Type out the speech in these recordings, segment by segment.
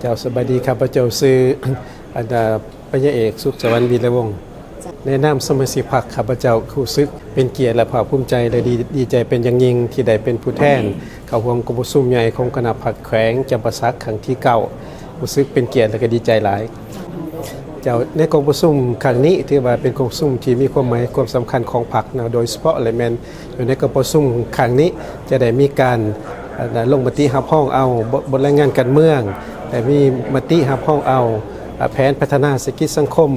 ເຈົ້າ ສະບາຍດີ ຂ້າພະເຈົ້າຊື່ ອັນ ອາ ພະຍາເອກ ສຸກສະຫວັນ ວີລະວົງ. ໃນນາມສະມາຊິກພັກ ຂ້າພະເຈົ້າຮູ້ສຶກເປັນກຽດ ແລະ ພາກພູມໃຈ ແລະ ດີ ດີໃຈເປັນຢ່າງຍິ່ງ ທີ່ໄດ້ເປັນຜູ້ແທນເຂົ້າຮ່ວມກອງປະຊຸມໃຫຍ່ຂອງຄະນະພັກແຂວງຈຳປາສັກຄັ້ງທີເກົ້າ. ຮູ້ສຶກເປັນກຽດ ແລະ ກໍດີໃຈຫຼາຍ. ເຈົ້າ ໃນກອງປະຊຸມຄັ້ງນີ້ ຖືວ່າເປັນກອງປະຊຸມທີ່ມີຄວາມໝາຍຄວາມສຳຄັນຂອງພັກເນາະ, ໂດຍສະເພາະແລະແມ່ນຢູ່ໃນກອງປະຊຸມຄັ້ງນີ້ ຈະໄດ້ມີການ ອາ ລົງມະຕິຮັບຮອງເອົາບົດ ບົດລາຍງານການເມືອງ ແລະ ມີມະຕິຮັບຮອງເອົາ ອາ ແຜນພັດທະນາເສດຖະກິດສັງຄົມ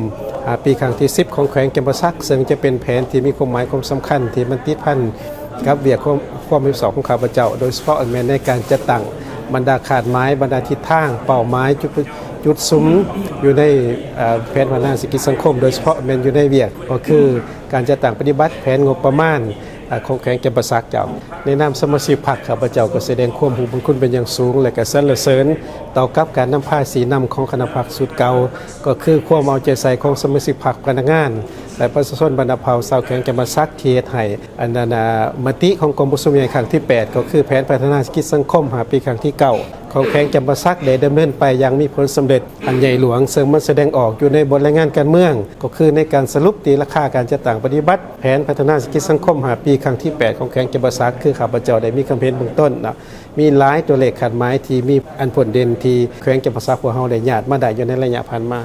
ອາ ປີຄັ້ງທີສິບຂອງແຂວງຈຳປາສັກ, ເຊິ່ງຈະເປັນແຜນທີ່ມີຄວາມໝາຍຄວາມສຳຄັນ ທີ່ມັນຕິດພັນກັບວຽກຄວາມ ຄວາມຮັບຜິດຊອບຂອງຂ້າພະເຈົ້າ, ໂດຍສະເພາະແມ່ນໃນການຈັດຕັ້ງບັນດາຄາດໝາຍ, ບັນດາທິດທາງ, ເປົ້າໝາຍ, ຈຸດ ຈຸດສຸມຢູ່ໃນ ອາ ແຜນພັດທະນາເສດຖະກິດສັງຄົມ, ໂດຍສະເພາະແມ່ນຢູ່ໃນວຽກ ກໍຄືການຈັດຕັ້ງປະຕິບັດແຜນງົບປະມານ ອາ ຂອງແຂວງຈຳປາສັກເຈົ້າ. ໃນນາມສະມາຊິກພັກ ຂ້າພະເຈົ້າກໍສະແດງຄວາມຮູ້ບຸນຄຸນເປັນຢ່າງສູງ ແລະ ກໍສັນລະເສີນຕໍ່ກັບການນຳພາຊີ້ນຳຂອງຄະນະພັກຊຸດເກົ່າ, ກໍຄືຄວາມເອົາໃຈໃສ່ຂອງສະມາຊິກພັກ, ພະນັກງານ ແລະ ປະຊາຊົນບັນດາເຜົ່າຊາວແຂວງຈຳປາສັກ ທີ່ເຮັດໃຫ້ ອັນນັ້ນນະ ມະຕິຂອງກອງປະຊຸມໃຫຍ່ຄັ້ງທີແປດ ກໍຄືແຜນພັດທະນາເສດຖະກິດສັງຄົມຫ້າປີຄັ້ງທີເກົ້າ ຂອງແຂວງຈຳປາສັກ ໄດ້ດຳເນີນໄປຢ່າງມີຜົນສຳເລັດອັນໃຫຍ່ຫຼວງ, ເຊິ່ງມັນສະແດງອອກຢູ່ໃນບົດລາຍງານການເມືອງ, ກໍຄືໃນການສະຫຼຸບຕີລາຄາການຈັດຕັ້ງປະຕິບັດ ແຜນພັດທະນາເສດຖະກິດສັງຄົມຫ້າປີຄັ້ງທີແປດຂອງແຂວງຈຳປາສັກ ຄືຂ້າພະເຈົ້າໄດ້ມີຄຳເຫັນເບື້ອງຕົ້ນເນາະ, ມີຫຼາຍຕົວເລກຄາດໝາຍທີ່ມີອັນໂດດເດັ່ນທີ່ແຂວງຈຳປາສັກພວກເຮົາໄດ້ຍາດມາໄດ້ຢູ່ໃນໄລຍະຜ່ານມາ.